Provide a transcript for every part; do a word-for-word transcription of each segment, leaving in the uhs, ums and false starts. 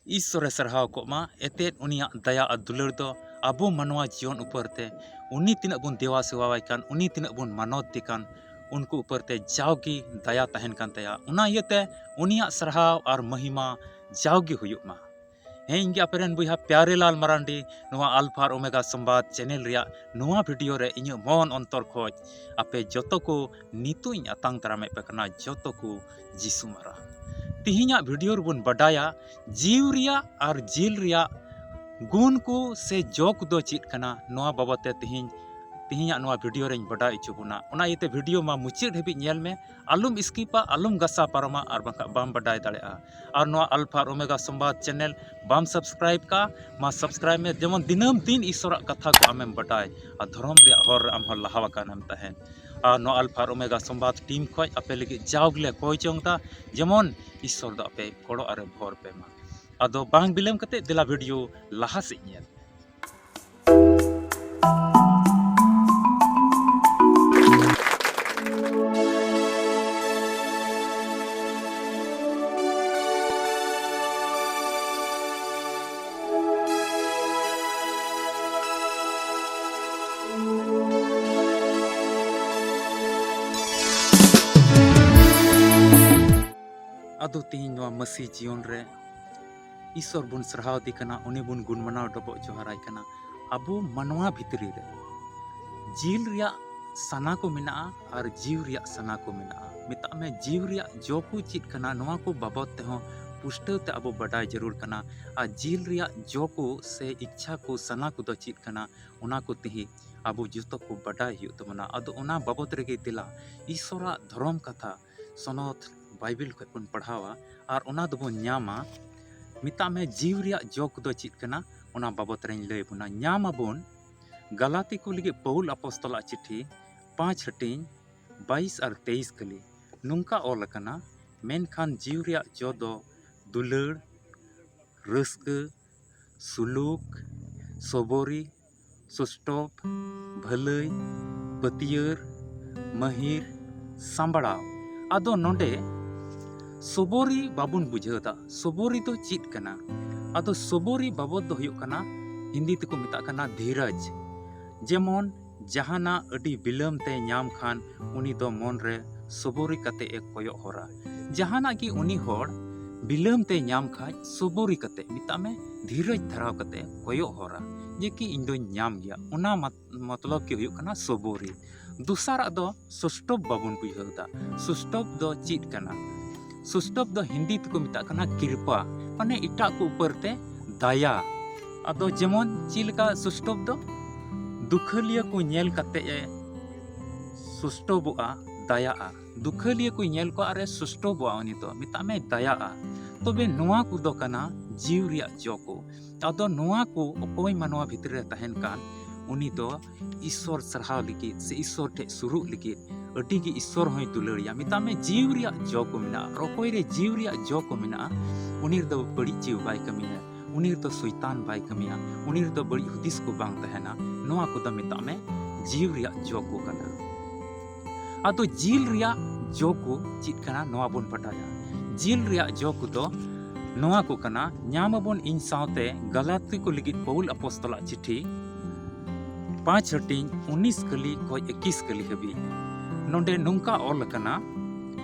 ᱤᱥᱥᱚᱨᱮ ᱥᱟᱨᱦᱟᱣ ᱠᱚᱜ ᱢᱟ᱾ ᱮᱛᱮᱫ ᱩᱱᱤᱭᱟᱜ ᱫᱟᱭᱟ ᱟᱨ ᱫᱩᱞᱟᱹᱲ ᱫᱚ ᱟᱵᱚ ᱢᱟᱱᱣᱟ ᱡᱤᱭᱚᱱ ᱩᱯᱚᱨ ᱛᱮ, ᱩᱱᱤ ᱛᱤᱱᱟᱹᱜ ᱵᱚᱱ ᱫᱮᱣᱟ ᱥᱮᱣᱟᱣᱟᱭ ᱠᱟᱱ, ᱩᱱᱤ ᱛᱤᱱᱟᱹᱜ ᱵᱚᱱ ᱢᱟᱱᱚᱛ ᱫᱮ ᱠᱟᱱ, ᱩᱱᱠᱩ ᱩᱯᱚᱨ ᱛᱮ ᱡᱟᱣᱜᱮ ᱫᱟᱭᱟ ᱛᱟᱦᱮᱱ ᱠᱟᱱ ᱛᱟᱭᱟ᱾ ᱚᱱᱟ ᱤᱭᱟᱹᱛᱮ ᱩᱱᱤᱭᱟᱜ ᱥᱟᱨᱦᱟᱣ ᱟᱨ ᱢᱚᱦᱤᱢᱟ ᱡᱟᱣᱜᱮ ᱦᱩᱭᱩᱜ ᱢᱟ᱾ ᱦᱮᱸ, ᱤᱧ ᱜᱮ ᱟᱯᱮ ᱨᱮᱱ ᱵᱚᱭᱦᱟ ᱯᱭᱟᱨᱮ ᱞᱟᱞ ᱢᱟᱨᱟᱱᱰᱤ, ᱱᱚᱣᱟ ᱟᱞᱯᱷᱟ ᱟᱨ ᱳᱢᱮᱜᱟ ᱥᱚᱢᱵᱟᱫ ᱪᱮᱱᱮᱞ ᱨᱮᱭᱟᱜ ᱱᱚᱣᱟ ᱵᱷᱤᱰᱤᱭᱳ ᱨᱮ ᱤᱧᱟᱹᱜ ᱢᱚᱱ ᱚᱱᱛᱚᱨ ᱠᱷᱚᱡ ᱟᱯᱮ ᱡᱚᱛᱚ ᱠᱚ ᱱᱤᱛᱚᱜ ᱤᱧ ᱟᱛᱟᱝ ᱫᱟᱨᱟᱢᱮᱫ ᱯᱮ ᱠᱟᱱᱟ, ᱡᱚᱛᱚ ᱠᱚ ᱡᱤᱥᱩ ᱢᱟᱨᱟᱝ᱾ ᱛᱤᱦᱤᱧᱟᱜ ᱵᱷᱤᱰᱤᱭᱳ ᱨᱮᱵᱚᱱ ᱵᱟᱰᱟᱭᱟ ᱡᱤᱣᱤ ᱨᱮᱭᱟᱜ ᱟᱨ ᱡᱤᱞ ᱨᱮᱭᱟᱜ ᱜᱩᱱ ᱠᱚ ᱥᱮ ᱡᱚ ᱠᱚᱫᱚ ᱪᱮᱫ ᱠᱟᱱᱟ, ᱱᱚᱣᱟ ᱵᱟᱵᱚᱫ ᱛᱮ ᱛᱤᱦᱤᱧ, ᱛᱤᱦᱤᱧᱟᱜ ᱱᱚᱣᱟ ᱵᱷᱤᱰᱤᱭᱳ ᱨᱮᱧ ᱵᱟᱰᱟᱭ ᱦᱚᱪᱚ ᱵᱚᱱᱟ᱾ ᱚᱱᱟ ᱤᱭᱟᱹᱛᱮ ᱵᱷᱤᱰᱤᱭᱳ ᱢᱟ ᱢᱩᱪᱟᱹᱫ ᱦᱟᱹᱵᱤᱡ ᱧᱮᱞ ᱢᱮ, ᱟᱞᱚᱢ ᱥᱠᱤᱯᱟ, ᱟᱞᱚᱢ ᱜᱟᱥᱟ ᱯᱟᱨᱚᱢᱟ, ᱟᱨ ᱵᱟᱝᱠᱷᱟᱱ ᱵᱟᱢ ᱵᱟᱰᱟᱭ ᱫᱟᱲᱮᱭᱟᱜᱼᱟ᱾ ᱟᱨ ᱱᱚᱣᱟ ᱟᱞᱯᱷᱟ ᱟᱨ ᱳᱢᱮᱜᱟ ᱥᱚᱢᱵᱟᱫ ᱪᱮᱱᱮᱞ ᱵᱟᱢ ᱥᱟᱵᱥᱠᱨᱟᱭᱤᱵ ᱠᱟᱜᱼᱟ, ᱢᱟ ᱥᱟᱵᱥᱠᱨᱟᱭᱤᱵ ᱢᱮ, ᱡᱮᱢᱚᱱ ᱫᱤᱱᱟᱹᱢ ᱫᱤᱱ ᱤᱥᱚᱨᱟᱜ ᱠᱟᱛᱷᱟ ᱠᱚ ᱟᱢᱮᱢ ᱵᱟᱰᱟᱭ ᱟᱨ ᱫᱷᱚᱨᱚᱢ ᱨᱮᱭᱟᱜ ᱦᱚᱨ ᱨᱮ ᱟᱢ ᱦᱚᱸ ᱞᱟᱦᱟ ᱟᱠᱟᱱ ᱮᱢ ᱛᱟᱦᱮᱱ᱾ ᱟᱨ ᱱᱚᱣᱟ ᱟᱞᱯᱷᱟ ᱟᱨ ᱳᱢᱮᱜᱟ ᱥᱚᱢᱵᱟᱫ ᱴᱤᱢ ᱠᱷᱚᱡ ᱟᱯᱮ ᱞᱟᱹᱜᱤᱫ ᱡᱟᱣ ᱜᱮᱞᱮ ᱠᱚᱭ ᱡᱚᱝ ᱮᱫᱟ, ᱡᱮᱢᱚᱱ ᱤᱥᱚᱨ ᱫᱚ ᱟᱯᱮ ᱜᱚᱲᱚ ᱟᱨᱮ ᱵᱷᱚᱨ ᱯᱮ ᱢᱟ᱾ ᱟᱫᱚ ᱵᱟᱝ ᱵᱤᱞᱚᱢ ᱠᱟᱛᱮ ᱫᱮᱞᱟ ᱵᱷᱤᱰᱤᱭᱳ ᱞᱟᱦᱟ ᱥᱮᱫ ᱧᱮᱞ᱾ ᱟᱫᱚ ᱛᱮᱦᱮᱧ ᱱᱚᱣᱟ ᱢᱟᱹᱥᱤ ᱡᱤᱭᱚᱱ ᱨᱮ ᱤᱥᱚᱨ ᱵᱚᱱ ᱥᱟᱨᱦᱟᱣ ᱫᱮ ᱠᱟᱱᱟ, ᱩᱱᱤ ᱵᱚᱱ ᱜᱩᱱ ᱢᱟᱱᱟᱣ ᱰᱚᱵᱚᱜ ᱡᱚᱦᱟᱨᱟᱭ ᱠᱟᱱᱟ᱾ ᱟᱵᱚ ᱢᱟᱱᱣᱟ ᱵᱷᱤᱛᱨᱤ ᱨᱮ ᱡᱤᱞ ᱨᱮᱭᱟᱜ ᱥᱟᱱᱟ ᱠᱚ ᱢᱮᱱᱟᱜᱼᱟ ᱟᱨ ᱡᱤᱣᱤ ᱨᱮᱭᱟᱜ ᱥᱟᱱᱟ ᱠᱚ ᱢᱮᱱᱟᱜᱼᱟ᱾ ᱢᱮᱛᱟᱜ ᱢᱮ, ᱡᱤᱣᱤ ᱨᱮᱭᱟᱜ ᱡᱚ ᱠᱚ ᱪᱮᱫ ᱠᱟᱱᱟ, ᱱᱚᱣᱟ ᱠᱚ ᱵᱟᱵᱚᱫ ᱛᱮᱦᱚᱸ ᱯᱩᱥᱴᱟᱹᱣ ᱛᱮ ᱟᱵᱚ ᱵᱟᱰᱟᱭ ᱡᱟᱹᱨᱩᱲ ᱠᱟᱱᱟ᱾ ᱟᱨ ᱡᱤᱞ ᱨᱮᱭᱟᱜ ᱡᱚ ᱠᱚ ᱥᱮ ᱤᱪᱪᱷᱟ ᱠᱚ, ᱥᱟᱱᱟ ᱠᱚᱫᱚ ᱪᱮᱫ ᱠᱟᱱᱟ, ᱚᱱᱟ ᱠᱚ ᱛᱮᱦᱮᱧ ᱟᱵᱚ ᱡᱚᱛᱚ ᱠᱚ ᱵᱟᱰᱟᱭ ᱦᱩᱭᱩᱜ ᱛᱟᱵᱚᱱᱟ᱾ ᱟᱫᱚ ᱚᱱᱟ ᱵᱟᱵᱚᱫ ᱨᱮᱜᱮ ᱫᱮᱞᱟ ᱤᱥᱚᱨᱟᱜ ᱫᱷᱚᱨᱚᱢ ᱠᱟᱛᱷᱟ ᱥᱚᱱᱚᱛ ᱵᱟᱭᱵᱮᱞ ᱠᱷᱚᱱ ᱵᱚᱱ ᱯᱟᱲᱦᱟᱣᱟ ᱟᱨ ᱚᱱᱟ ᱫᱚᱵᱚᱱ ᱧᱟᱢᱟ᱾ ᱢᱮᱛᱟᱜ ᱢᱮ, ᱡᱤᱣᱤ ᱨᱮᱭᱟᱜ ᱡᱚ ᱠᱚᱫᱚ ᱪᱮᱫ ᱠᱟᱱᱟ, ᱚᱱᱟ ᱵᱟᱵᱚᱫ ᱨᱮᱧ ᱞᱟᱹᱭ ᱟᱵᱚᱱᱟ᱾ ᱧᱟᱢ ᱟᱵᱚᱱ ᱜᱟᱞᱟᱛᱤ ᱠᱚ ᱞᱟᱹᱜᱤᱫ ᱯᱟᱹᱣᱩᱞ ᱟᱯᱚᱥᱛᱚᱞᱟᱜ ᱪᱤᱴᱷᱤ ᱯᱟᱸᱪ ᱦᱟᱹᱴᱤᱧ ᱵᱟᱭᱤᱥ ᱟᱨ ᱛᱮᱭᱤᱥ ᱠᱟᱹᱞᱤ᱾ ᱱᱚᱝᱠᱟ ᱚᱞ ᱟᱠᱟᱱᱟ, ᱢᱮᱱᱠᱷᱟᱱ ᱡᱤᱣᱤ ᱨᱮᱭᱟᱜ ᱡᱚ ᱫᱚ ᱫᱩᱞᱟᱹᱲ, ᱨᱟᱹᱥᱠᱟᱹ, ᱥᱩᱞᱩᱠ, ᱥᱚᱵᱚᱨᱤ, ᱥᱩᱥᱴᱚᱵ, ᱵᱷᱟᱹᱞᱟᱹᱭ, ᱯᱟᱹᱛᱭᱟᱹᱨ, ᱢᱟᱹᱦᱤᱨ, ᱥᱟᱢᱵᱲᱟᱣ᱾ ᱟᱫᱚ ᱱᱚᱰᱮ ᱥᱚᱵᱚᱨᱤ ᱵᱟᱵᱚᱱ ᱵᱩᱡᱷᱟᱹᱣ ᱮᱫᱟ, ᱥᱚᱵᱚᱨᱤ ᱫᱚ ᱪᱮᱫ ᱠᱟᱱᱟ? ᱟᱫᱚ ᱥᱚᱵᱚᱨᱤ ᱵᱟᱵᱚᱫ ᱫᱚ ᱦᱩᱭᱩᱜ ᱠᱟᱱᱟ, ᱦᱤᱱᱫᱤ ᱛᱮᱠᱚ ᱢᱮᱛᱟᱜ ᱠᱟᱱᱟ ᱫᱷᱤᱨᱟᱡᱽ᱾ ᱡᱮᱢᱚᱱ ᱡᱟᱦᱟᱱᱟᱜ ᱟᱹᱰᱤ ᱵᱤᱞᱚᱢ ᱛᱮ ᱧᱟᱢ ᱠᱷᱟᱱ, ᱩᱱᱤ ᱫᱚ ᱢᱚᱱ ᱨᱮ ᱥᱚᱵᱚᱨᱤ ᱠᱟᱛᱮ ᱮ ᱠᱚᱭᱚᱜ ᱦᱚᱨᱟ᱾ ᱡᱟᱦᱟᱱᱟᱜ ᱜᱮ ᱩᱱᱤ ᱦᱚᱲ ᱵᱤᱞᱚᱢ ᱛᱮ ᱧᱟᱢ ᱠᱷᱟᱱ, ᱥᱚᱵᱚᱨᱤ ᱠᱟᱛᱮ, ᱢᱮᱛᱟᱜ ᱢᱮ, ᱫᱷᱤᱨᱟᱡᱽ ᱫᱷᱟᱨᱟᱣ ᱠᱟᱛᱮ ᱠᱚᱭᱚᱜ ᱦᱚᱨᱟ, ᱡᱮ ᱠᱤ ᱤᱧ ᱫᱚᱧ ᱧᱟᱢ ᱜᱮᱭᱟ᱾ ᱚᱱᱟ ᱢᱟᱛ-, ᱢᱚᱛᱞᱚᱵ ᱜᱮ ᱦᱩᱭᱩᱜ ᱠᱟᱱᱟ ᱥᱚᱵᱚᱨᱤ᱾ ᱫᱚᱥᱟᱨᱟᱜ ᱫᱚ ᱥᱩᱥᱴᱚᱵ ᱵᱟᱵᱚᱱ ᱵᱩᱡᱷᱟᱹᱣ ᱮᱫᱟ᱾ ᱥᱩᱥᱴᱚᱵ ᱫᱚ ᱪᱮᱫ ᱠᱟᱱᱟ? ᱥᱩᱥᱴᱚᱵ ᱫᱚ ᱦᱤᱱᱫᱤ ᱛᱮᱠᱚ ᱢᱮᱛᱟᱜ ᱠᱟᱱᱟ ᱠᱨᱤᱯᱟ, ᱢᱟᱱᱮ ᱮᱴᱟᱜ ᱠᱚ ᱩᱯᱚᱨ ᱛᱮ ᱫᱟᱭᱟ᱾ ᱟᱫᱚ ᱡᱮᱢᱚᱱ ᱪᱮᱫ ᱞᱮᱠᱟ ᱥᱩᱥᱴᱚᱵ ᱫᱚ? ᱫᱩᱠᱷᱟᱹᱞᱤᱭᱟᱹ ᱠᱚ ᱧᱮᱞ ᱠᱟᱛᱮ ᱮ ᱥᱩᱥᱴᱚᱵᱚᱜᱼᱟ, ᱫᱟᱭᱟᱜᱼᱟ᱾ ᱫᱩᱠᱷᱟᱹᱞᱤᱭᱟᱹ ᱠᱚ ᱧᱮᱞ ᱠᱚᱣᱟ ᱟᱨ ᱮ ᱥᱩᱥᱴᱚᱵᱚᱜᱼᱟ, ᱩᱱᱤ ᱫᱚ, ᱢᱮᱛᱟᱜ ᱢᱮ, ᱫᱟᱭᱟᱜᱼᱟ᱾ ᱛᱚᱵᱮ ᱱᱚᱣᱟ ᱠᱚᱫᱚ ᱠᱟᱱᱟ ᱡᱤᱣᱤ ᱨᱮᱭᱟᱜ ᱡᱚ ᱠᱚ᱾ ᱟᱫᱚ ᱱᱚᱣᱟ ᱠᱚ ᱚᱠᱚᱭ ᱢᱟᱱᱣᱟ ᱵᱷᱤᱛᱨᱤ ᱨᱮ ᱛᱟᱦᱮᱱ ᱠᱟᱱ, ᱩᱱᱤ ᱫᱚ ᱤᱥᱥᱚᱨ ᱥᱟᱨᱦᱟᱣ ᱞᱟᱹᱜᱤᱫ ᱥᱮ ᱤᱥᱥᱚᱨ ᱴᱷᱮᱱ ᱥᱩᱨᱩᱜ ᱞᱟᱹᱜᱤᱫ ᱟᱹᱰᱤ ᱜᱮ ᱤᱥᱥᱚᱨ ᱦᱚᱸᱭ ᱫᱩᱞᱟᱹᱲ ᱮᱭᱟ᱾ ᱢᱮᱛᱟᱜ ᱢᱮ, ᱡᱤᱣᱤ ᱨᱮᱭᱟᱜ ᱡᱚ ᱠᱚ ᱢᱮᱱᱟᱜᱼᱟ᱾ ᱟᱨ ᱚᱠᱚᱭ ᱨᱮ ᱡᱤᱣᱤ ᱨᱮᱭᱟᱜ ᱡᱚ ᱠᱚ ᱢᱮᱱᱟᱜᱼᱟ, ᱩᱱᱤ ᱨᱮᱫᱚ ᱵᱟᱹᱲᱤᱡ ᱡᱤᱣᱤ ᱵᱟᱭ ᱠᱟᱹᱢᱤᱭᱟ, ᱩᱱᱤ ᱨᱮᱫᱚ ᱥᱚᱭᱛᱟᱱ ᱵᱟᱭ ᱠᱟᱹᱢᱤᱭᱟ, ᱩᱱᱤ ᱨᱮᱫᱚ ᱵᱟᱹᱲᱤᱡ ᱦᱩᱫᱤᱥ ᱠᱚ ᱵᱟᱝ ᱛᱟᱦᱮᱱᱟ᱾ ᱱᱚᱣᱟ ᱠᱚᱫᱚ, ᱢᱮᱛᱟᱜ ᱢᱮ, ᱡᱤᱣᱤ ᱨᱮᱭᱟᱜ ᱡᱚ ᱠᱚ ᱠᱟᱱᱟ᱾ ᱟᱫᱚ ᱡᱤᱞ ᱨᱮᱭᱟᱜ ᱡᱚ ᱠᱚ ᱪᱮᱫ ᱠᱟᱱᱟ, ᱱᱚᱣᱟ ᱵᱚᱱ ᱵᱟᱰᱟᱭᱟ᱾ ᱡᱤᱞ ᱨᱮᱭᱟᱜ ᱡᱚ ᱠᱚᱫᱚ ᱱᱚᱣᱟ ᱠᱚ ᱠᱟᱱᱟ, ᱧᱟᱢ ᱟᱵᱚᱱ ᱤᱧ ᱥᱟᱶᱛᱮ ᱜᱟᱞᱟᱛᱤ ᱠᱚ ᱞᱟᱹᱜᱤᱫ ᱯᱟᱹᱣᱩᱞ ᱟᱯᱚᱥᱛᱚᱞᱟᱜ ᱪᱤᱴᱷᱤ, ᱯᱟᱸᱪ ᱦᱟᱹᱴᱤᱧ, ᱩᱱᱤᱥ ᱠᱟᱹᱞᱤ ᱠᱷᱚᱱ ᱤᱠᱤᱥ ᱠᱟᱹᱞᱤ ᱦᱟᱹᱵᱤᱡ᱾ ᱱᱚᱰᱮ ᱱᱚᱝᱠᱟ ᱚᱞ ᱟᱠᱟᱱᱟ,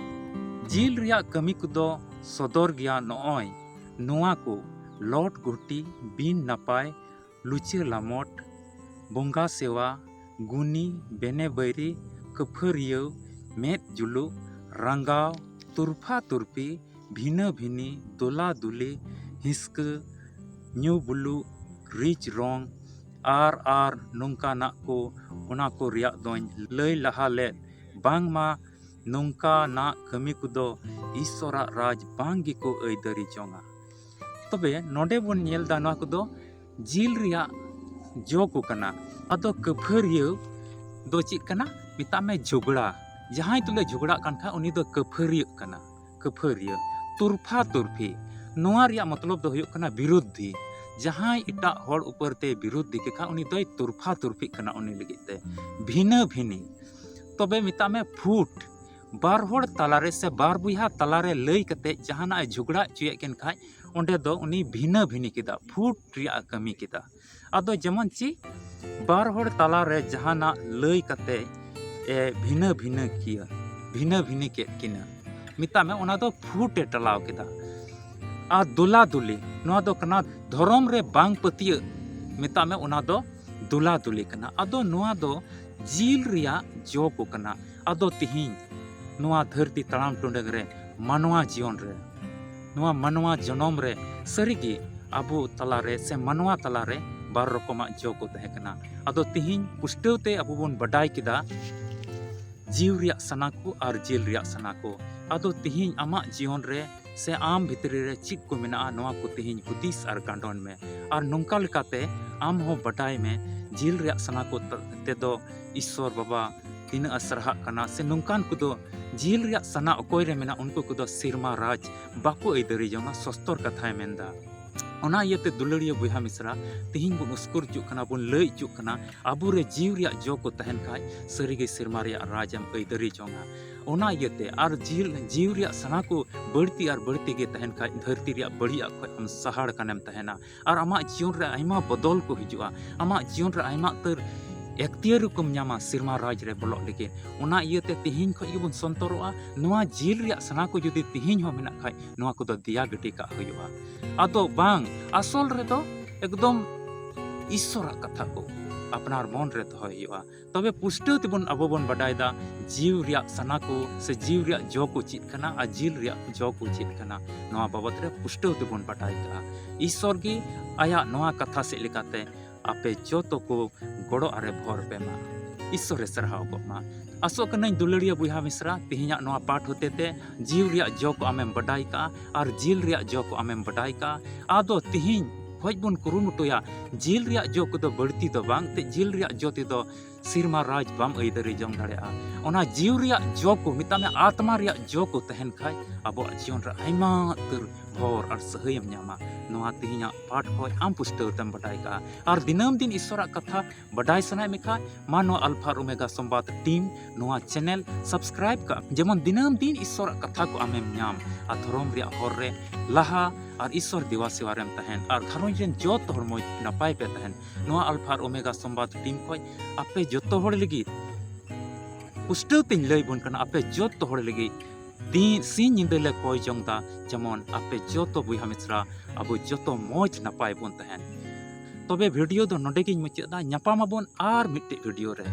ᱡᱤᱞ ᱨᱮᱭᱟᱜ ᱠᱟᱹᱢᱤ ᱠᱚᱫᱚ ᱥᱚᱫᱚᱨ ᱜᱮᱭᱟ ᱱᱚᱜᱼᱚᱭ ᱱᱚᱣᱟ ᱠᱚ: ᱞᱚᱴ ᱜᱷᱩᱴᱤ, ᱵᱤᱱ ᱱᱟᱯᱟᱭ, ᱞᱩᱪᱟᱹ ᱞᱟᱢᱚᱴ, ᱵᱚᱸᱜᱟ ᱥᱮᱣᱟ, ᱜᱩᱱᱤ, ᱵᱮᱱᱮ ᱵᱟᱹᱭᱨᱤ, ᱠᱟᱹᱯᱷᱟᱹᱨᱤᱭᱟᱹᱣ, ᱢᱮᱫ ᱡᱩᱞᱩᱜ, ᱨᱟᱸᱜᱟᱣ, ᱛᱩᱨᱯᱷᱟ ᱛᱩᱨᱯᱤ, ᱵᱷᱤᱱᱟᱹ ᱵᱷᱤᱱᱤ, ᱫᱩᱞᱟ ᱫᱩᱞᱤ, ᱦᱤᱥᱠᱟᱹ, ᱧᱩ ᱵᱩᱞᱩᱜ, ᱨᱤᱪ ᱨᱚᱝ, ᱟᱨ, ᱟᱨ ᱱᱚᱝᱠᱟᱱᱟᱜ ᱠᱚ, ᱚᱱᱟ ᱠᱚ ᱨᱮᱭᱟᱜ ᱫᱚᱧ ᱞᱟᱹᱭ ᱞᱟᱦᱟ ᱞᱮᱫ, ᱵᱟᱝᱢᱟ ᱱᱚᱝᱠᱟᱱᱟᱜ ᱠᱟᱹᱢᱤ ᱠᱚᱫᱚ ᱤᱥᱥᱚᱨᱟᱜ ᱨᱟᱡᱽ ᱵᱟᱝ ᱜᱮᱠᱚ ᱟᱹᱭᱫᱟᱹᱨᱤ ᱡᱚᱝᱟ᱾ ᱛᱚᱵᱮ ᱱᱚᱰᱮ ᱵᱚᱱ ᱧᱮᱞ ᱮᱫᱟ, ᱱᱚᱣᱟ ᱠᱚᱫᱚ ᱡᱤᱞ ᱨᱮᱭᱟᱜ ᱡᱚ ᱠᱚ ᱠᱟᱱᱟ᱾ ᱟᱫᱚ ᱠᱟᱹᱯᱷᱟᱹᱨᱤᱭᱟᱹ ᱫᱚ ᱪᱮᱫ ᱠᱟᱱᱟ? ᱢᱮᱛᱟᱜ ᱢᱮ ᱡᱷᱚᱜᱽᱲᱟ᱾ ᱡᱟᱦᱟᱸᱭ ᱛᱩᱞᱩᱡ ᱡᱷᱚᱜᱽᱲᱟᱜ ᱠᱟᱱ ᱠᱷᱟᱱ, ᱩᱱᱤ ᱫᱚ ᱠᱟᱹᱯᱷᱟᱹᱨᱤᱭᱟᱹᱜ ᱠᱟᱱᱟ᱾ ᱠᱟᱹᱯᱷᱟᱹᱨᱤᱭᱟᱹ, ᱛᱩᱨᱯᱷᱟ ᱛᱩᱨᱯᱷᱤ, ᱱᱚᱣᱟ ᱨᱮᱭᱟᱜ ᱢᱚᱛᱞᱚᱵ ᱫᱚ ᱦᱩᱭᱩᱜ ᱠᱟᱱᱟ ᱵᱤᱨᱩᱫᱷᱤ᱾ ᱡᱟᱦᱟᱸᱭ ᱮᱴᱟᱜ ᱦᱚᱲ ᱩᱯᱚᱨ ᱛᱮ ᱵᱤᱨᱩᱫᱷᱤ ᱠᱮ ᱠᱷᱟᱱ, ᱩᱱᱤ ᱫᱚᱭ ᱛᱩᱨᱯᱷᱟ ᱛᱩᱨᱯᱷᱤᱜ ᱠᱟᱱᱟ ᱩᱱᱤ ᱞᱟᱹᱜᱤᱫ ᱛᱮ᱾ ᱵᱷᱤᱱᱟᱹ ᱵᱷᱤᱱᱤ, ᱛᱚᱵᱮ ᱢᱮᱛᱟᱜ ᱢᱮ ᱯᱷᱩᱴ, ᱵᱟᱨ ᱦᱚᱲ ᱛᱟᱞᱟᱨᱮ ᱥᱮ ᱵᱟᱨ ᱵᱚᱭᱦᱟ ᱛᱟᱞᱟᱨᱮ ᱞᱟᱹᱭ ᱠᱟᱛᱮ ᱡᱟᱦᱟᱱᱟᱜ ᱮ ᱡᱷᱚᱜᱽᱲᱟ ᱦᱚᱪᱚᱭᱮᱫ ᱠᱤᱱ ᱠᱷᱟᱡ, ᱚᱸᱰᱮ ᱫᱚ ᱩᱱᱤ ᱵᱷᱤᱱᱟᱹ ᱵᱷᱤᱱᱤ ᱠᱮᱫᱟ, ᱯᱷᱩᱴ ᱨᱮᱭᱟᱜ ᱮ ᱠᱟᱹᱢᱤ ᱠᱮᱫᱟ᱾ ᱟᱫᱚ ᱡᱮᱢᱚᱱ ᱪᱮᱫ, ᱵᱟᱨ ᱦᱚᱲ ᱛᱟᱞᱟᱨᱮ ᱡᱟᱦᱟᱱᱟᱜ ᱞᱟᱹᱭ ᱠᱟᱛᱮ ᱮ ᱵᱷᱤᱱᱟᱹ ᱵᱷᱤᱱᱟᱹ ᱠᱤᱭᱟᱹ, ᱵᱷᱤᱱᱟᱹ ᱵᱷᱤᱱᱤ ᱠᱮᱫ ᱠᱤᱱᱟ, ᱢᱮᱛᱟᱜ ᱢᱮ ᱚᱱᱟ ᱫᱚ ᱯᱷᱩᱴ ᱮ ᱴᱟᱞᱟᱣ ᱠᱮᱫᱟ᱾ ᱟᱨ ᱫᱩᱞᱟ ᱫᱩᱞᱤ, ᱱᱚᱣᱟ ᱫᱚ ᱠᱟᱱᱟ ᱫᱷᱚᱨᱚᱢ ᱨᱮ ᱵᱟᱝ ᱯᱟᱹᱛᱭᱟᱹᱜ, ᱢᱮᱛᱟᱜ ᱢᱮ ᱚᱱᱟ ᱫᱚ ᱫᱩᱞᱟ ᱫᱩᱞᱤ ᱠᱟᱱᱟ᱾ ᱟᱫᱚ ᱱᱚᱣᱟ ᱫᱚ ᱡᱤᱞ ᱨᱮᱭᱟᱜ ᱡᱚ ᱠᱚ ᱠᱟᱱᱟ᱾ ᱟᱫᱚ ᱛᱤᱦᱤᱧ ᱱᱚᱣᱟ ᱫᱷᱟᱹᱨᱛᱤ ᱛᱟᱲᱟᱢ ᱴᱩᱰᱟᱹᱝ ᱨᱮ, ᱢᱟᱱᱣᱟ ᱡᱤᱭᱚᱱ ᱨᱮ, ᱱᱚᱣᱟ ᱢᱟᱱᱣᱟ ᱡᱚᱱᱚᱢ ᱨᱮ ᱥᱟᱹᱨᱤᱜᱮ ᱟᱵᱚ ᱛᱟᱞᱟᱨᱮ ᱥᱮ ᱢᱟᱱᱣᱟ ᱛᱟᱞᱟᱨᱮ ᱵᱟᱨ ᱨᱚᱠᱚᱢᱟᱜ ᱡᱚ ᱠᱚ ᱛᱟᱦᱮᱸ ᱠᱟᱱᱟ᱾ ᱟᱫᱚ ᱛᱤᱦᱤᱧ ᱯᱩᱥᱴᱟᱹᱣ ᱛᱮ ᱟᱵᱚ ᱵᱚᱱ ᱵᱟᱰᱟᱭ ᱠᱮᱫᱟ ᱡᱤᱣᱤ ᱨᱮᱭᱟᱜ ᱥᱟᱱᱟ ᱠᱚ ᱟᱨ ᱡᱤᱞ ᱨᱮᱭᱟᱜ ᱥᱟᱱᱟ ᱠᱚ᱾ ᱟᱫᱚ ᱛᱤᱦᱤᱧ ᱟᱢᱟᱜ ᱡᱤᱭᱚᱱ ᱨᱮ ᱥᱮ ᱟᱢ ᱵᱷᱤᱛᱨᱤ ᱨᱮ ᱪᱮᱫ ᱠᱚ ᱢᱮᱱᱟᱜᱼᱟ, ᱱᱚᱣᱟ ᱠᱚ ᱛᱤᱦᱤᱧ ᱦᱩᱫᱤᱥ ᱟᱨ ᱜᱟᱸᱰᱚᱱ ᱢᱮ᱾ ᱟᱨ ᱱᱚᱝᱠᱟ ᱞᱮᱠᱟᱛᱮ ᱟᱢ ᱦᱚᱸ ᱵᱟᱰᱟᱭ ᱢᱮ, ᱡᱤᱞ ᱨᱮᱭᱟᱜ ᱥᱟᱱᱟ ᱠᱚ ᱛ-, ᱛᱮᱫᱚ ᱤᱥᱥᱚᱨ ᱵᱟᱵᱟ ᱛᱤᱱᱟᱹᱜ ᱮ ᱥᱟᱨᱦᱟᱜ ᱠᱟᱱᱟ, ᱥᱮ ᱱᱚᱝᱠᱟᱱ ᱠᱚᱫᱚ ᱡᱤᱞ ᱨᱮᱭᱟᱜ ᱥᱟᱱᱟ ᱚᱠᱚᱭ ᱨᱮ ᱢᱮᱱᱟᱜ, ᱩᱱᱠᱩ ᱠᱚᱫᱚ ᱥᱮᱨᱢᱟ ᱨᱟᱡᱽ ᱵᱟᱠᱚ ᱟᱹᱭᱫᱟᱹᱨᱤ ᱡᱚᱝᱟ, ᱥᱚᱥᱛᱚᱨ ᱠᱟᱛᱷᱟᱭ ᱢᱮᱱᱫᱟ᱾ ᱚᱱᱟ ᱤᱭᱟᱹᱛᱮ ᱫᱩᱞᱟᱹᱲᱤᱭᱟᱹ ᱵᱚᱭᱦᱟ ᱢᱤᱥᱨᱟ, ᱛᱤᱦᱤᱧ ᱵᱚᱱ ᱩᱥᱠᱩᱨ ᱦᱚᱪᱚᱜ ᱠᱟᱱᱟ, ᱵᱚᱱ ᱞᱟᱹᱭ ᱦᱚᱪᱚᱜ ᱠᱟᱱᱟ, ᱟᱵᱚᱨᱮ ᱡᱤᱣᱤ ᱨᱮᱭᱟᱜ ᱡᱚ ᱠᱚ ᱛᱟᱦᱮᱱ ᱠᱷᱟᱡ, ᱥᱟᱹᱨᱤᱜᱮ ᱥᱮᱨᱢᱟ ᱨᱮᱭᱟᱜ ᱨᱟᱡᱽ ᱮᱢ ᱟᱹᱭᱫᱟᱹᱨᱤ ᱡᱚᱝᱟ᱾ ᱚᱱᱟ ᱤᱭᱟᱹᱛᱮ ᱟᱨ ᱡᱤᱞ, ᱡᱤᱣᱤ ᱨᱮᱭᱟᱜ ᱥᱟᱱᱟ ᱠᱚ ᱵᱟᱹᱲᱛᱤ ᱟᱨ ᱵᱟᱹᱲᱛᱤ ᱜᱮ ᱛᱟᱦᱮᱱ ᱠᱷᱟᱡ, ᱫᱷᱟᱹᱨᱛᱤ ᱨᱮᱭᱟᱜ ᱵᱟᱹᱲᱤᱡᱟᱜ ᱠᱷᱚᱡ ᱟᱢ ᱥᱟᱦᱟᱲ ᱠᱟᱱᱮᱢ ᱛᱟᱦᱮᱱᱟ᱾ ᱟᱨ ᱟᱢᱟᱜ ᱡᱤᱭᱚᱱ ᱨᱮ ᱟᱭᱢᱟ ᱵᱚᱫᱚᱞ ᱠᱚ ᱦᱤᱡᱩᱜᱼᱟ᱾ ᱟᱢᱟᱜ ᱡᱤᱭᱚᱱ ᱨᱮ ᱟᱭᱢᱟ ᱩᱛᱟᱹᱨ ᱮᱠᱛᱤᱭᱟᱹᱨ ᱠᱚᱢ ᱧᱟᱢᱟ ᱥᱮᱨᱢᱟ ᱨᱟᱡᱽ ᱨᱮ ᱵᱚᱞᱚᱜ ᱞᱟᱹᱜᱤᱫ᱾ ᱚᱱᱟ ᱤᱭᱟᱹᱛᱮ ᱛᱮᱦᱮᱧ ᱠᱷᱚᱡ ᱜᱮᱵᱚᱱ ᱥᱚᱱᱛᱚᱨᱚᱜᱼᱟ᱾ ᱱᱚᱣᱟ ᱡᱤᱞ ᱨᱮᱭᱟᱜ ᱥᱟᱱᱟ ᱠᱚ ᱡᱩᱫᱤ ᱛᱮᱦᱮᱧ ᱦᱚᱸ ᱢᱮᱱᱟᱜ ᱠᱷᱟᱡ, ᱱᱚᱣᱟ ᱠᱚᱫᱚ ᱫᱮᱭᱟ ᱜᱤᱰᱤ ᱠᱟᱜ ᱦᱩᱭᱩᱜᱼᱟ᱾ ᱟᱫᱚ ᱵᱟᱝ, ᱟᱥᱚᱞ ᱨᱮᱫᱚ ᱮᱠᱫᱚᱢ ᱤᱥᱥᱚᱨᱟᱜ ᱠᱟᱛᱷᱟ ᱠᱚ ᱟᱯᱱᱟᱨ ᱢᱚᱱ ᱨᱮ ᱫᱚᱦᱚᱭ ᱦᱩᱭᱩᱜᱼᱟ᱾ ᱛᱚᱵᱮ ᱯᱩᱥᱴᱟᱹᱣ ᱛᱮᱵᱚᱱ ᱟᱵᱚ ᱵᱚᱱ ᱵᱟᱰᱟᱭ ᱫᱟ ᱡᱤᱣᱤ ᱨᱮᱭᱟᱜ ᱥᱟᱱᱟ ᱠᱚ ᱥᱮ ᱡᱤᱣᱤ ᱨᱮᱭᱟᱜ ᱡᱚ ᱠᱚ ᱪᱮᱫ ᱠᱟᱱᱟ ᱟᱨ ᱡᱤᱞ ᱨᱮᱭᱟᱜ ᱡᱚ ᱠᱚ ᱪᱮᱫ ᱠᱟᱱᱟ᱾ ᱱᱚᱣᱟ ᱵᱟᱵᱚᱛ ᱨᱮ ᱯᱩᱥᱴᱟᱹᱣ ᱛᱮᱵᱚᱱ ᱵᱟᱰᱟᱭ ᱠᱟᱜᱼᱟ᱾ ᱤᱥᱥᱚᱨ ᱜᱮ ᱟᱭᱟᱜ ᱱᱚᱣᱟ ᱠᱟᱛᱷᱟ ᱥᱮᱫ ᱞᱮᱠᱟᱛᱮ ᱟᱯᱮ ᱡᱚᱛᱚ ᱠᱚ ᱜᱚᱲᱚ ᱟᱨᱮ ᱵᱷᱚᱨ ᱯᱮ ᱢᱟ᱾ ᱤᱥᱥᱚᱨᱮ ᱥᱟᱨᱦᱟᱣ ᱠᱚᱜ ᱢᱟ᱾ ᱟᱥᱚᱜ ᱠᱟᱹᱱᱟᱹᱧ ᱫᱩᱞᱟᱹᱲᱤᱭᱟᱹ ᱵᱚᱭᱦᱟ ᱢᱤᱥᱨᱟ, ᱛᱮᱦᱮᱧᱟᱜ ᱱᱚᱣᱟ ᱯᱟᱴ ᱦᱚᱛᱮ ᱛᱮ ᱡᱤᱣᱤ ᱨᱮᱭᱟᱜ ᱡᱚ ᱠᱚ ᱟᱢᱮᱢ ᱵᱟᱰᱟᱭ ᱠᱟᱜᱼᱟ ᱟᱨ ᱡᱤᱞ ᱨᱮᱭᱟᱜ ᱡᱚ ᱠᱚ ᱟᱢᱮᱢ ᱵᱟᱰᱟᱭ ᱠᱟᱜᱼᱟ᱾ ᱟᱫᱚ ᱛᱮᱦᱮᱧ ᱠᱷᱚᱡ ᱵᱚᱱ ᱠᱩᱨᱩᱢᱩᱴᱩᱭᱟ, ᱡᱤᱞ ᱨᱮᱭᱟᱜ ᱡᱚ ᱠᱚᱫᱚ ᱵᱟᱹᱲᱛᱤ ᱫᱚ ᱵᱟᱝ, ᱛᱮ ᱡᱤᱞ ᱨᱮᱭᱟᱜ ᱡᱚ ᱛᱮᱫᱚ ᱥᱮᱨᱢᱟ ᱨᱟᱡᱽ ᱵᱟᱢ ᱟᱹᱭᱫᱟᱹᱨᱤ ᱡᱚᱝ ᱫᱟᱲᱮᱭᱟᱜᱼᱟ᱾ ᱚᱱᱟ ᱡᱤᱣᱤ ᱨᱮᱭᱟᱜ ᱡᱚ ᱠᱚ, ᱢᱮᱛᱟᱜ ᱢᱮ ᱟᱛᱢᱟ ᱨᱮᱭᱟᱜ ᱡᱚ ᱠᱚ ᱛᱟᱦᱮᱱ ᱠᱷᱟᱡ, ᱟᱵᱚᱣᱟᱜ ᱡᱤᱭᱚᱱ ᱨᱮ ᱟᱭᱢᱟ ᱩᱛᱟᱹᱨ ᱵᱷᱚᱨ ᱟᱨ ᱥᱟᱹᱦᱟᱹᱭᱮᱢ ᱧᱟᱢᱟ᱾ ᱱᱚᱣᱟ ᱛᱮᱦᱮᱧᱟᱜ ᱯᱟᱴ ᱠᱷᱚᱱ ᱟᱢ ᱯᱩᱥᱴᱟᱹᱣ ᱛᱮᱢ ᱵᱟᱰᱟᱭ ᱠᱟᱜᱼᱟ᱾ ᱟᱨ ᱫᱤᱱᱟᱹᱢ ᱫᱤᱱ ᱤᱥᱚᱨᱟᱜ ᱠᱟᱛᱷᱟ ᱵᱟᱰᱟᱭ ᱥᱟᱱᱟᱭᱮᱫ ᱢᱮ ᱠᱷᱟᱱ, ᱢᱟ ᱱᱚᱣᱟ ᱟᱞᱯᱷᱟ ᱟᱨ ᱳᱢᱮᱜᱟ ᱥᱚᱢᱵᱟᱫ ᱴᱤᱢ ᱱᱚᱣᱟ ᱪᱮᱱᱮᱞ ᱥᱟᱵᱥᱠᱨᱟᱭᱤᱵ ᱠᱟᱜ, ᱡᱮᱢᱚᱱ ᱫᱤᱱᱟᱹᱢ ᱫᱤᱱ ᱤᱥᱚᱨᱟᱜ ᱠᱟᱛᱷᱟ ᱠᱚ ᱟᱢᱮᱢ ᱧᱟᱢ ᱟᱨ ᱫᱷᱚᱨᱚᱢ ᱨᱮᱭᱟᱜ ᱦᱚᱨ ᱨᱮ ᱞᱟᱦᱟ ᱟᱨ ᱤᱥᱚᱨ ᱫᱮᱵᱟ ᱥᱮᱵᱟ ᱨᱮᱢ ᱛᱟᱦᱮᱱ ᱟᱨ ᱜᱷᱟᱨᱚᱸᱡᱽ ᱨᱮᱱ ᱡᱚᱛᱚ ᱦᱚᱲ ᱢᱚᱡᱽ ᱱᱟᱯᱟᱭ ᱯᱮ ᱛᱟᱦᱮᱱ᱾ ᱱᱚᱣᱟ ᱟᱞᱯᱷᱟ ᱟᱨ ᱳᱢᱮᱜᱟ ᱥᱚᱢᱵᱟᱫ ᱴᱤᱢ ᱠᱷᱚᱱ ᱟᱯᱮ ᱡᱚᱛᱚ ᱦᱚᱲ ᱞᱟᱹᱜᱤᱫ ᱯᱩᱥᱴᱟᱹᱣ ᱛᱮᱧ ᱞᱟᱹᱭ ᱵᱚᱱ ᱠᱟᱱᱟ, ᱟᱯᱮ ᱡᱚᱛᱚ ᱦᱚᱲ ᱞᱟᱹᱜᱤᱫ ᱫᱤᱱ ᱥᱤᱧ ᱧᱤᱫᱟᱹ ᱞᱮ ᱠᱚᱭ ᱡᱚᱝ ᱫᱟ, ᱡᱮᱢᱚᱱ ᱟᱯᱮ ᱡᱚᱛᱚ ᱵᱚᱭᱦᱟ ᱢᱤᱥᱨᱟ ᱟᱵᱚ ᱡᱚᱛᱚ ᱢᱚᱡᱽ ᱱᱟᱯᱟᱭ ᱵᱚᱱ ᱛᱟᱦᱮᱱ᱾ ᱛᱚᱵᱮ ᱵᱷᱤᱰᱤᱭᱳ ᱫᱚ ᱱᱚᱰᱮ ᱜᱤᱧ ᱢᱩᱪᱟᱹᱫ ᱫᱟ᱾ ᱧᱟᱯᱟᱢ ᱟᱵᱚᱱ ᱟᱨ ᱢᱤᱫᱴᱮᱡ ᱵᱷᱤᱰᱤᱭᱳ ᱨᱮ,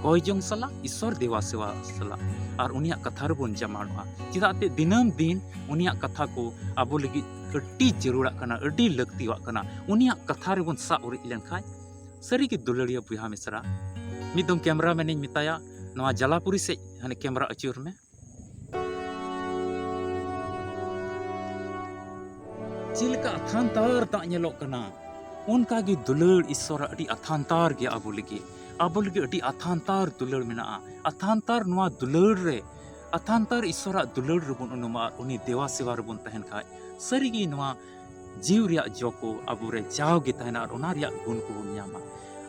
ᱠᱚᱭ ᱡᱚᱝ ᱥᱟᱞᱟᱜ, ᱤᱥᱚᱨ ᱫᱮᱵᱟ ᱥᱮᱵᱟ ᱥᱟᱞᱟᱜ, ᱟᱨ ᱩᱱᱤᱭᱟᱜ ᱠᱟᱛᱷᱟ ᱨᱮᱵᱚᱱ ᱡᱟᱢᱟᱱᱚᱜᱼᱟ᱾ ᱪᱮᱫᱟᱜ ᱛᱮ ᱫᱤᱱᱟᱹᱢ ᱫᱤᱱ ᱩᱱᱤᱭᱟᱜ ᱠᱟᱛᱷᱟ ᱠᱚ ᱟᱵᱚ ᱞᱟᱹᱜᱤᱫ ᱟᱹᱰᱤ ᱡᱟᱹᱨᱩᱲᱟᱜ ᱠᱟᱱᱟ, ᱟᱹᱰᱤ ᱞᱟᱹᱠᱛᱤᱭᱟᱜ ᱠᱟᱱᱟ᱾ ᱩᱱᱤᱭᱟᱜ ᱠᱟᱛᱷᱟ ᱨᱮᱵᱚᱱ ᱥᱟᱵ ᱩᱨᱤᱡ ᱞᱮᱱᱠᱷᱟᱱ ᱥᱟᱹᱨᱤᱜᱮ ᱫᱩᱞᱟᱹᱲᱤᱭᱟᱹ ᱵᱚᱭᱦᱟ ᱢᱤᱥᱨᱟ᱾ ᱢᱤᱫ ᱫᱚᱢ ᱠᱮᱢᱨᱟ ᱢᱮᱱᱤᱧ ᱢᱮᱛᱟᱭᱟ, ᱱᱚᱣᱟ ᱡᱟᱞᱟᱯᱩᱨᱤ ᱥᱮᱫ ᱦᱟᱱᱮ ᱠᱮᱢᱨᱟ ᱟᱹᱪᱩᱨ ᱢᱮ᱾ ᱪᱮᱫ ᱞᱮᱠᱟ ᱟᱛᱷᱟᱱᱛᱟᱨ ᱫᱟᱜ ᱧᱮᱞᱚᱜ ᱠᱟᱱᱟ, ᱚᱱᱠᱟ ᱜᱮ ᱫᱩᱞᱟᱹᱲ ᱤᱥᱚᱨᱟᱜ ᱟᱹᱰᱤ ᱟᱛᱷᱟᱱᱛᱟᱨ ᱜᱮᱭᱟ ᱟᱵᱚ ᱞᱟᱹᱜᱤᱫ᱾ ᱟᱵᱚ ᱞᱟᱹᱜᱤᱫ ᱟᱹᱰᱤ ᱟᱛᱷᱟᱱᱛᱟᱨ ᱫᱩᱞᱟᱹᱲ ᱢᱮᱱᱟᱜᱼᱟ᱾ ᱟᱛᱷᱟᱱᱛᱟᱨ ᱱᱚᱣᱟ ᱫᱩᱞᱟᱹᱲ ᱨᱮ, ᱟᱛᱷᱟᱱᱛᱟᱨ ᱤᱥᱚᱨᱟᱜ ᱫᱩᱞᱟᱹᱲ ᱨᱮᱵᱚᱱ ᱩᱱᱩᱢᱟ ᱟᱨ ᱩᱱᱤ ᱫᱮᱵᱟ ᱥᱮᱵᱟ ᱨᱮᱵᱚᱱ ᱛᱟᱦᱮᱱ ᱠᱷᱟᱡ, ᱥᱟᱹᱨᱤᱜᱮ ᱱᱚᱣᱟ ᱡᱤᱣᱤ ᱨᱮᱭᱟᱜ ᱡᱚ ᱠᱚ ᱟᱵᱚᱨᱮ ᱡᱟᱣᱜᱮ ᱛᱟᱦᱮᱱᱟ ᱟᱨ ᱚᱱᱟ ᱨᱮᱭᱟᱜ ᱜᱩᱱ ᱠᱚᱵᱚᱱ ᱧᱟᱢᱟ᱾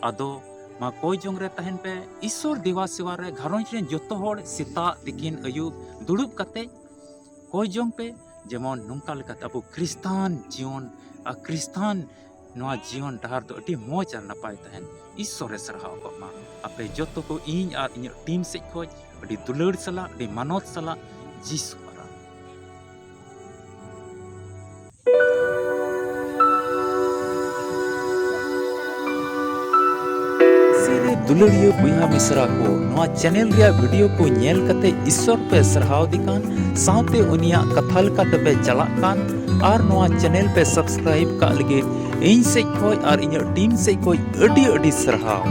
ᱟᱫᱚ ᱢᱟ ᱠᱚᱭ ᱡᱚᱝ ᱨᱮ ᱛᱟᱦᱮᱱ ᱯᱮ, ᱤᱥᱚᱨ ᱫᱮᱵᱟ ᱥᱮᱵᱟ ᱨᱮ ᱜᱷᱟᱨᱚᱸᱡᱽ ᱨᱮᱱ ᱡᱚᱛᱚ ᱦᱚᱲ ᱥᱮᱛᱟᱜ ᱛᱤᱠᱤᱱ ᱟᱹᱭᱩᱵ ᱫᱩᱲᱩᱵ ᱠᱟᱛᱮ ᱠᱚᱭ ᱡᱚᱝ ᱯᱮ, ᱡᱮᱢᱚᱱ ᱱᱚᱝᱠᱟ ᱞᱮᱠᱟᱛᱮ ᱟᱵᱚ ᱠᱷᱨᱤᱥᱴᱟᱱ ᱡᱤᱭᱚᱱ ᱟᱨ ᱠᱷᱨᱤᱥᱴᱟᱱ ᱱᱚᱣᱟ ᱡᱤᱭᱚᱱ ᱰᱟᱦᱟᱨ ᱫᱚ ᱟᱹᱰᱤ ᱢᱚᱡᱽ ᱟᱨ ᱱᱟᱯᱟᱭ ᱛᱟᱦᱮᱱ᱾ ᱤᱥᱚᱨᱮ ᱥᱟᱨᱦᱟᱣ ᱠᱚᱜ ᱢᱟ᱾ ᱟᱯᱮ ᱡᱚᱛᱚ ᱠᱚ ᱤᱧ ᱟᱨ ᱤᱧᱟᱹᱜ ᱴᱤᱢ ᱥᱮᱫ ᱠᱷᱚᱱ ᱟᱹᱰᱤ ᱫᱩᱞᱟᱹᱲ ᱥᱟᱞᱟᱜ, ᱟᱹᱰᱤ ᱢᱟᱱᱚᱛ ᱥᱟᱞᱟᱜ ᱡᱤᱥᱩ ᱟᱨᱟᱜ᱾ ᱥᱤᱨᱮ ᱫᱩᱞᱟᱹᱲᱤᱭᱟᱹ ᱵᱚᱭᱦᱟ ᱢᱤᱥᱨᱟ ᱠᱚ, ᱱᱚᱣᱟ ᱪᱮᱱᱮᱞ ᱨᱮᱭᱟᱜ ᱵᱷᱤᱰᱤᱭᱳ ᱠᱚ ᱧᱮᱞ ᱠᱟᱛᱮ ᱤᱥᱥᱚᱨ ᱯᱮ ᱥᱟᱨᱦᱟᱣ ᱫᱮ ᱠᱟᱱ, ᱥᱟᱶᱛᱮ ᱩᱱᱤᱭᱟᱜ ᱠᱟᱛᱷᱟ ᱞᱮᱠᱟ ᱛᱮᱯᱮ ᱪᱟᱞᱟᱜ ᱠᱟᱱ, ᱟᱨ ᱱᱚᱣᱟ ᱪᱮᱱᱮᱞ ᱯᱮ ᱥᱟᱵᱥᱠᱨᱟᱭᱤᱵ ᱠᱟᱜ ᱞᱟᱹᱜᱤᱫ ᱤᱧ ᱥᱮᱡ ᱠᱷᱚᱡ ᱟᱨ ᱤᱧᱟᱹᱜ ᱴᱤᱢ ᱥᱮᱡ ᱠᱷᱚᱡ ᱟᱹᱰᱤ ᱟᱹᱰᱤ ᱥᱟᱨᱦᱟᱣ᱾